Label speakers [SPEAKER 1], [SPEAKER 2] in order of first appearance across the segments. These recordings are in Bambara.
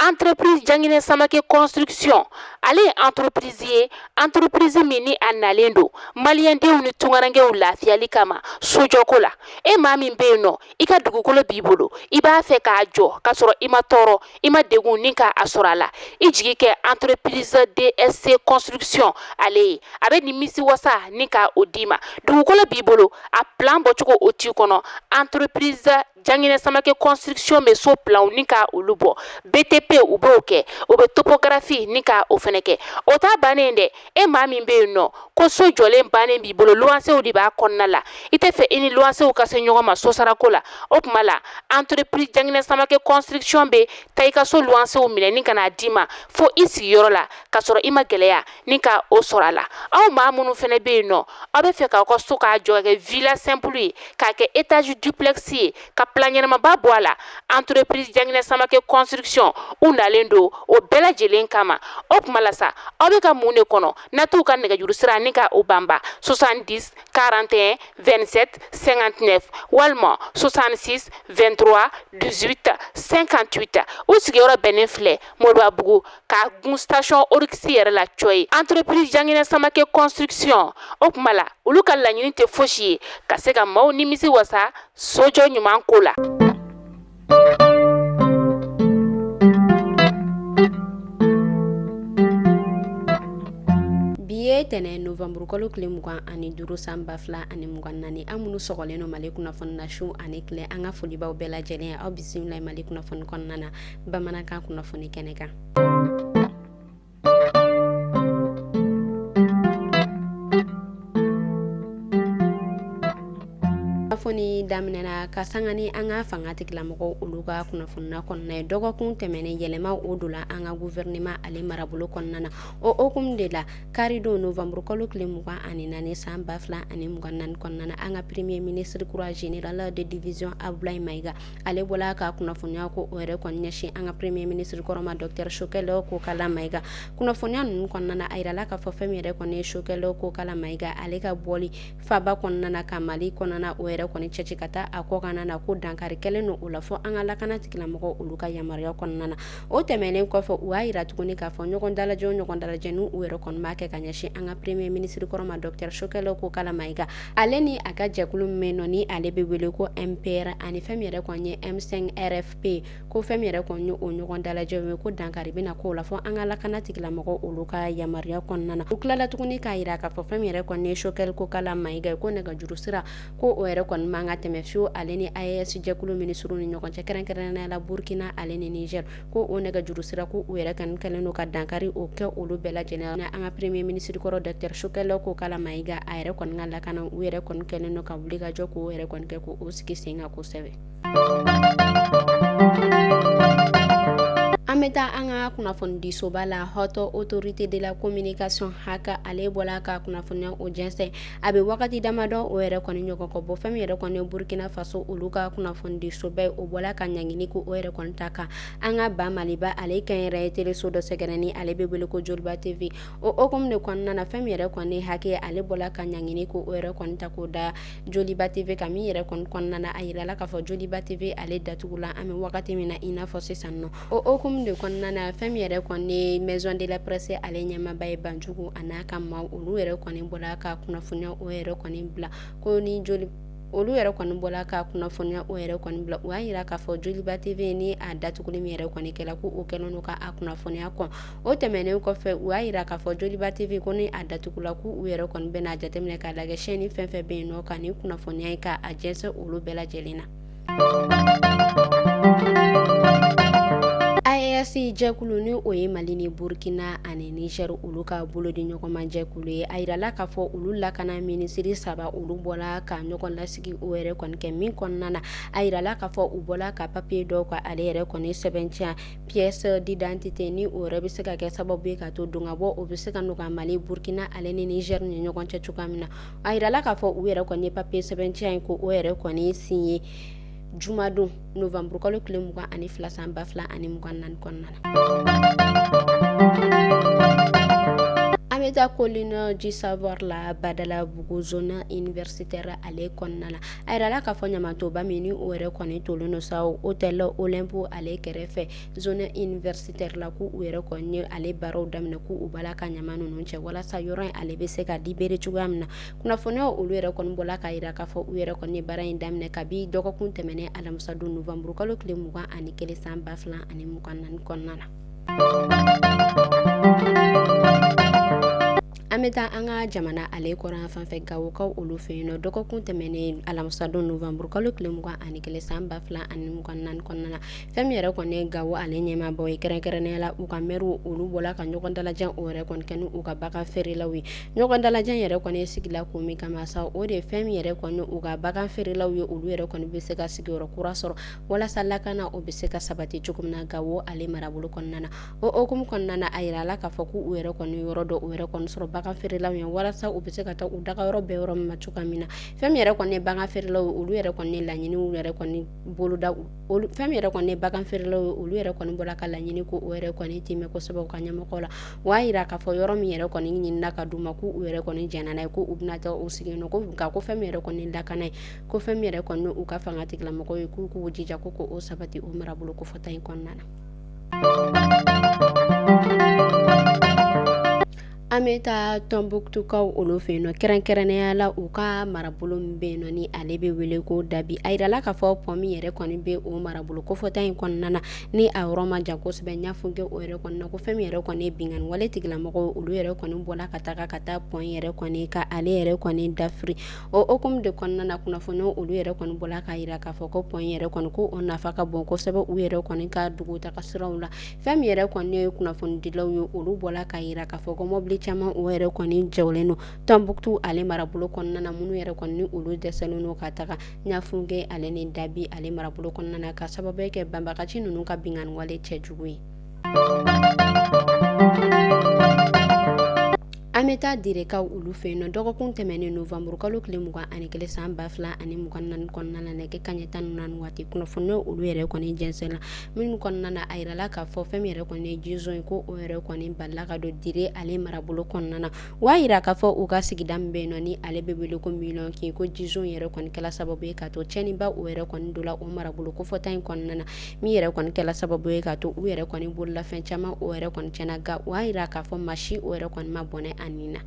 [SPEAKER 1] Entreprise Janginɛ Samake Construction ale ye entreprise ye, entreprise min ni a nalen don maliyɛndenw ni tunkarankew lafiyali kama sojɔko la. E maa min bɛ yen nɔ, i ka dugukolo b'i bolo, i b'a fɛ k'a jɔ k'a sɔrɔ i ma tɔɔrɔ, i ma degun ni k'a sɔrɔ a la, i jigi kɛ entreprise DSC Construction ale ye. A bɛ nimisi wasa ni ka o d'i ma. Dugukolo b'i bolo, a plan bɔcogo o t'i kɔnɔ, entreprise Janginɛ Samake Construction bɛ so planw ni ka olu bɔ, BTP u b'o kɛ, u bɛ topographie ni ka o fɛnɛ kɛ. O t'a bannen dɛ, e maa min bɛ yen nɔ ko so jɔlen bannen b'i bolo, luwansew de b'a kɔnɔna la, i tɛ fɛ i ni luwansew ka se ɲɔgɔn ma sosarako la, o tuma la entreprise Janginɛ Samake Construction bɛ taa i ka so luwansew minɛ ni ka n'a d'i ma fo i sigiyɔrɔ la, k'a sɔrɔ i ma gɛlɛya ni ka o sɔrɔ a la. Aw maa minnu fɛnɛ bɛ yen nɔ, aw bɛ fɛ k'aw ka so k'a jɔ kɛ villa simple ye, k'a kɛ étage duplex ye, ka plan ɲɛnamaba bɔ a la, entreprise Janginɛ Samake Construction u nalen don o bɛɛ lajɛlen kama. O tuma la sa, aw bɛ ka mun de kɔnɔ? Na t'u ka nɛgɛjuru sira ni ka o banba 70 41 27 59 walima 66 23 18 58. U sigiyɔrɔ bɛnnen filɛ Moribabugu ka gun station Oryx yɛrɛ la cɔyi. Entreprise Janginɛ Samake Construction, o tuma la olu ka laɲini tɛ fosi ye ka se ka maaw nimisi wasa sojɔ ɲuman ko la.
[SPEAKER 2] Bi ye tɛnɛn nowanburukalo tile 25 san 2024. An minnu sɔgɔlen don Mali kunnafoni na su ani tile, an ka foli b'aw bɛɛ lajɛlen ye. Aw bisimila Mali kunnafoni kɔnɔna na bamanankan kunnafoni kɛnɛ kan. Kunnafoni daminɛna ka sanga ni an ka fanga tigilamɔgɔw olu ka kunnafoniya kɔnɔna ye. Dɔgɔkun tɛmɛnen, yɛlɛma o donna an ka gouvernement ale marabolo kɔnɔna na. O hukumu de la, karidon nowanburukalo tile 24 san 2024 kɔnɔna na, an ka premier ministre kura général de division Abdoulaye Maïga ale bɔla ka kunnafoniya ko o yɛrɛ kɔni ɲɛsin an ka premier ministre kɔrɔ ma, docteur Choguel Kokalla Maïga. Kunnafoniya ninnu kɔnɔna na, a yirala k'a fɔ fɛn min yɛrɛ kɔni ye Choguel Kokalla Maïga ale ka bɔli faba kɔnɔna na ka Mali kɔnɔna o yɛrɛ kɔni cɛci ka taa a kɔkan na, ko dankari kɛlen don o la fɔ an ka lakana tigilamɔgɔw olu ka yamaruya kɔnɔna na. O tɛmɛnen kɔfɛ, u y'a yira tuguni k'a fɔ ɲɔgɔn dalajɛ o ɲɔgɔn dalajɛ n'u yɛrɛ kɔni b'a kɛ ka ɲɛsin an ka premier ministre kɔrɔ ma, docteur Choguel Kokalla Maïga, ale ni a ka jɛkulu min bɛ yen nɔ ni ale bɛ wele ko MPR ani fɛn min yɛrɛ kɔni ye M5 RFP, ko fɛn min yɛrɛ kɔni ye o ɲɔgɔn dalajɛ ye, ko dankari bɛna k'o la fɔ an ka lakana tigilamɔgɔw olu ka yamaruya kɔnɔna na. U tilala tuguni k'a yira k'a fɔ fɛn min yɛrɛ kɔni ye Choguel Kokalla Maïga ye, ko nɛgɛjuru sira ko o yɛrɛ kɔni man ka tɛmɛ fiyewu ale ni AES jɛkulu minisiriw ni ɲɔgɔn cɛ, kɛrɛnkɛrɛnnenya la Burkina ale ni Niger, ko o nɛgɛjuru sira ko u yɛrɛ kɔni kɛlen don ka dankari o kɛ olu bɛɛ lajɛlen na. An ka premier ministre kɔrɔ docteur Choguel Kokalla Maïga a yɛrɛ kɔni ka lakana, u yɛrɛ kɔni kɛlen don ka wuli ka jɔ k'o yɛrɛ kɔni kɛ k'o sigi sen kan kosɛbɛ. An bɛ taa an ka kunnafonidisoba la, Haute Autorité de la Communication HAC, ale bɔla ka kunnafoniya o jɛnsɛn. A bɛ wagati damadɔ o yɛrɛ kɔni ɲɔgɔn kɔ bɔ, fɛn min yɛrɛ kɔni ye Burkina Faso olu ka kunnafonidisoba ye, o bɔla ka ɲangini ko o yɛrɛ kɔni ta kan an ka ba Maliba ale kɛnyɛrɛye teleso dɔ sɛgɛrɛ ni ale bɛ wele ko Joliba TV. O hukumu de kɔnɔna na, fɛn min yɛrɛ kɔni HAC ye, ale bɔla ka ɲangini ko o yɛrɛ kɔni ta k'o da Joliba TV kan, min yɛrɛ kɔni kɔnɔna na, a yirala k'a fɔ Joliba TV ale datugula an bɛ wagati min na i n'a fɔ sisan nɔ. O hukumu de kɔnɔna na, fɛn min yɛrɛ kɔni Maison de la Presse ale ɲɛmaaba ye Banjugu a n'a ka maaw, olu yɛrɛ kɔni bɔla ka kunnafoniya o yɛrɛ kɔni bila ko ni joli olu yɛrɛ kɔni bɔla ka kunnafoniya o yɛrɛ kɔni bila. U y'a yira k'a fɔ Joliba TV ni a datuguli min yɛrɛ kɔni kɛla, ko o kɛlen don ka a kunnafoniya kɔn. O tɛmɛnen kɔfɛ, u y'a yira k'a fɔ Joliba TV ko ni a datugula, ko u yɛrɛ kɔni bɛna a jateminɛ k'a lajɛ chaîne fɛn fɛn bɛ yen nɔ ka nin kunnafoniya in ka a jɛnsɛn olu bɛɛ lajɛlen na. AES jɛkulu ni o ye Mali ni Burkina ani Niger olu ka bolodi ɲɔgɔnma jɛkulu ye, a yirala k'a fɔ olu lakana minisiri saba olu bɔla ka ɲɔgɔn lasigi o yɛrɛ kɔni kɛ, min kɔnɔna na a yirala k'a fɔ u bɔla ka papiye dɔw ka ale yɛrɛ kɔni sɛbɛntiya, pièce d'identité, ni o yɛrɛ bɛ se ka kɛ sababu ye ka to don ka bɔ o bɛ se ka nɔgɔya Mali, Burkina ale ni Niger ni ɲɔgɔn cɛ cogoya min na. A yirala k'a fɔ u yɛrɛ kɔni ye papiye sɛbɛntiya in ko o yɛrɛ kɔni signé jumadon nowanburukalo tile 22 san 2024 kɔnɔna na. An An bɛ taa Colline du Savoir la Badalabugu zone universitaire ale kɔnɔna la. A yirala k'a fɔ ɲamantonba min ni o yɛrɛ kɔni tolen don sa hôtel Olympe ale kɛrɛfɛ zone universitaire la, k'u yɛrɛ kɔni ye ale baaraw daminɛ, k'u b'a la ka ɲama ninnu cɛ walasa yɔrɔ in ale bɛ se ka libérer cogoya min na. Kunnafoniyaw olu yɛrɛ kɔni bɔla k'a jira k'a fɔ u yɛrɛ kɔni ye baara in daminɛ kabi dɔgɔkun tɛmɛnen alamisa don novembre kalo tile 21 san 2024 kɔnɔna na. An bɛ taa an ka jamana ale kɔrɔn fan fɛ, Gawokaw olu fɛ yen nɔ, dɔgɔkun tɛmɛnen alamisa don novembre kalo tile 21 san 2024 kɔnɔna na, fɛn min yɛrɛ kɔni ye Gawo ale ɲɛmaabaw ye, kɛrɛnkɛrɛnnenya la u ka mɛriw, olu bɔla ka ɲɔgɔn dalajɛ o yɛrɛ kɔni kɛ ni u ka bagan feerelaw ye. Ɲɔgɔn dalajɛ yɛrɛ kɔni sigila kun min kama sa, o de fɛn min yɛrɛ kɔni u ka bagan feerelaw ye, olu yɛrɛ kɔni bɛ se ka sigiyɔrɔ kura sɔrɔ walasa lakana o bɛ se ka sabati cogo min na Gawo ale marabolo kɔnɔna na. O hukumu kɔnɔna na, a yirala k'a fɔ k'u yɛrɛ kɔni yɔrɔ dɔ u yɛrɛ kɔni sɔrɔ bagan feerelaw ye walasa u bɛ se ka taa u daga yɔrɔ bɛɛ yɔrɔ min ma cogoya min na. Fɛn min yɛrɛ kɔni ye bagan feerelaw ye, olu yɛrɛ kɔni laɲiniw yɛrɛ kɔni boloda olu fɛn min yɛrɛ kɔni ye bagan feerelaw ye, olu yɛrɛ kɔni bɔra ka laɲini ko o yɛrɛ kɔni timɛ kosɛbɛ u ka ɲɛmɔgɔ la. O y'a yira k'a fɔ yɔrɔ min yɛrɛ kɔni ɲinina ka d'u ma, k'u yɛrɛ kɔni jɛnna n'a ye, ko u bɛna taa u sigi yen nɔ, ko nka ko fɛn min yɛrɛ kɔni lakana ye, ko fɛn min yɛrɛ kɔni u ka fanga tigilamɔgɔw ye, k'u k'u jija ko k'o sabati o marabolo kofɔta in kɔnɔna na. An bɛ taa Tɔnbukutukaw olu fɛ yen nɔ, kɛrɛnkɛrɛnnenya la u ka marabolo min bɛ yen nɔ ni ale bɛ wele ko Dabi. A yirala k'a fɔ pont min yɛrɛ kɔni bɛ o marabolo kofɔta in kɔnɔna na, ni a yɔrɔ man jan kosɛbɛ Ɲafunke o yɛrɛ kɔni na, ko fɛn min yɛrɛ kɔni ye binkanni wale tigilamɔgɔw, olu yɛrɛ kɔni bɔla ka taga ka taa pont yɛrɛ kɔni ka ale yɛrɛ kɔni dafiri. O hukumu de kɔnɔna na, kunnafoni olu yɛrɛ kɔni bɔla k'a yira k'a fɔ ko pont yɛrɛ kɔni ko o nafa ka bon kosɛbɛ u yɛrɛ kɔni ka dugutaga siraw la. Fɛn min yɛrɛ kɔni ye kunnafonidilaw ye, olu bɔla k'a yira k'a fɔ ko mɔbili caman o yɛrɛ kɔni jɔlen don Tɔnbukutu ale marabolo kɔnɔna na, minnu yɛrɛ kɔni ni olu dɛsɛlen don ka taga Ɲafunke ale ni Dabi ale marabolo kɔnɔna na, ka sababu kɛ banbagaci ninnu ka binkanni wale cɛjugu ye. An bɛ taa Direkaw olu fɛ yen nɔ, dɔgɔkun tɛmɛnen novembre kalo tile 21 san 2024 kɔnɔna na, nɛgɛ kanɲɛ 14 waati, kunnafoni olu yɛrɛ kɔni jɛnsɛnna minnu kɔnɔna na, a yirala k'a fɔ fɛn min yɛrɛ kɔni ye jizon ye, ko o yɛrɛ kɔni balila ka don Dire ale marabolo kɔnɔna na. O y'a yira k'a fɔ u ka sigida min bɛ yen nɔ ni ale bɛ wele ko Miliyɔn kin, ko jizon yɛrɛ kɔni kɛla sababu ye k'a to tiɲɛniba o yɛrɛ kɔni donna o marabolo kofɔta in kɔnɔna na, min yɛrɛ kɔni kɛla sababu ye k'a to u yɛrɛ kɔni bololafɛn caman o yɛrɛ kɔni tiɲɛna, nka o y'a yira k'a fɔ maa si o yɛrɛ kɔni ma bɔnɛ a ni na.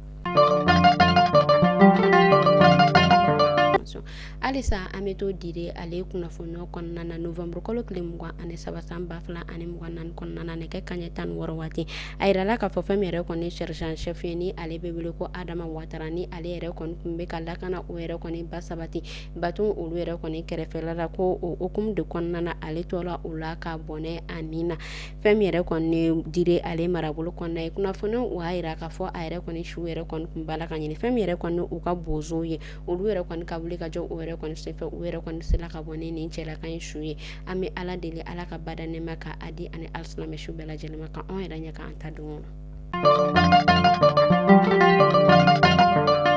[SPEAKER 2] Halisa an bɛ to Dire ale kunnafoni kɔnɔna na, novembre kalo tile 23 san 2024 kɔnɔna na, nɛgɛ kanɲɛ 16 waati, a yirala k'a fɔ fɛn min yɛrɛ kɔni sergent chef ye, ni ale bɛ wele ko Adama Watara, ni ale yɛrɛ kɔni tun bɛ ka lakana o yɛrɛ kɔni ba sabati baton olu yɛrɛ kɔni kɛrɛfɛla la, ko o hukumu de kɔnɔna na, ale tora o la ka bɔnɛ a ni na. Fɛn min yɛrɛ kɔni Dire ale marabolo kɔnɔna ye, kunnafoni o y'a yira k'a fɔ a yɛrɛ kɔni su yɛrɛ kɔni tun b'a la ka ɲini fɛn min yɛrɛ kɔni u ka bozow ye, olu yɛrɛ kɔni ka wuli ka jɔ o yɛrɛ kɔni senfɛ, u yɛrɛ kɔni sera ka bɔ ni nin cɛlaka in su ye. An bɛ Ala deli, Ala ka bada nɛɛma ka a di ani alisilamɛ su bɛɛ lajɛlen ma, ka anw yɛrɛ ɲɛ k'an ta don.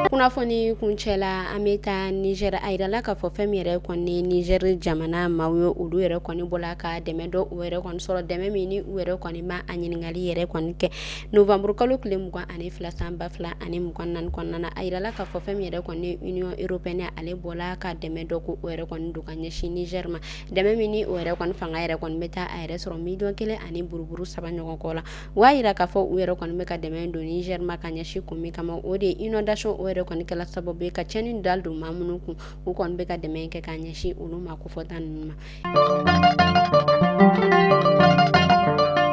[SPEAKER 2] Kunnafoni kuncɛ la, an bɛ taa Niger. A yirala k'a fɔ fɛn min yɛrɛ kɔni Niger jamana maaw ye, olu yɛrɛ kɔni bɔla ka dɛmɛ dɔ u yɛrɛ kɔni sɔrɔ, dɛmɛ min ni u yɛrɛ kɔni ma a ɲininkali yɛrɛ kɔni kɛ. Novembre kalo tile 22 san 2024 kɔnɔna na, a yirala k'a fɔ fɛn min yɛrɛ kɔni Union européenne ale bɔla ka dɛmɛ dɔ ko o yɛrɛ kɔni don ka ɲɛsin Niger ma, dɛmɛ min ni o yɛrɛ kɔni fanga yɛrɛ kɔni bɛ taa a yɛrɛ sɔrɔ miliyɔn 1 ni buruburu 3 ɲɔgɔn kɔ la. O y'a yira k'a fɔ u yɛrɛ kɔni bɛ ka dɛmɛ don Niger ma ka ɲɛsin kun min kama, o de ye inondation o yɛrɛ kɔni kɛla sababu ye ka tiɲɛni da don maa minnu kun, u kɔni bɛ ka dɛmɛ kɛ ka ɲɛsin olu ma kofɔta ninnu ma.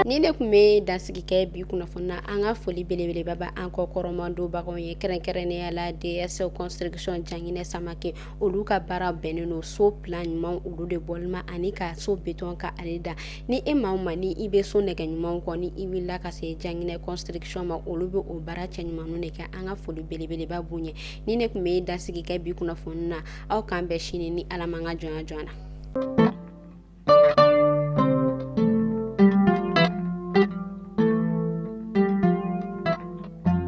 [SPEAKER 2] Ni ne tun bɛ dansigi kɛ bi kunnafoni na, an ka foli belebeleba bɛ an kɔ kɔrɔmadonbagaw ye, kɛrɛnkɛrɛnnenya la DS Construction Janginɛ Samake. Olu ka baara bɛnnen don so plan ɲuman olu de bɔli ma ani ka so béton ka ale da. Ni e maa o maa ni i bɛ so nɛgɛ ɲumanw kɔ, ni i wulila ka se Janginɛ Construction ma, olu bɛ o baara cɛ ɲumanw de kɛ. An ka foli belebeleba b'u ɲɛ. Ni ne tun bɛ dansigi kɛ bi kunnafoni na, aw k'an bɛn sini ni Ala ma an ka jɔnya jɔ na.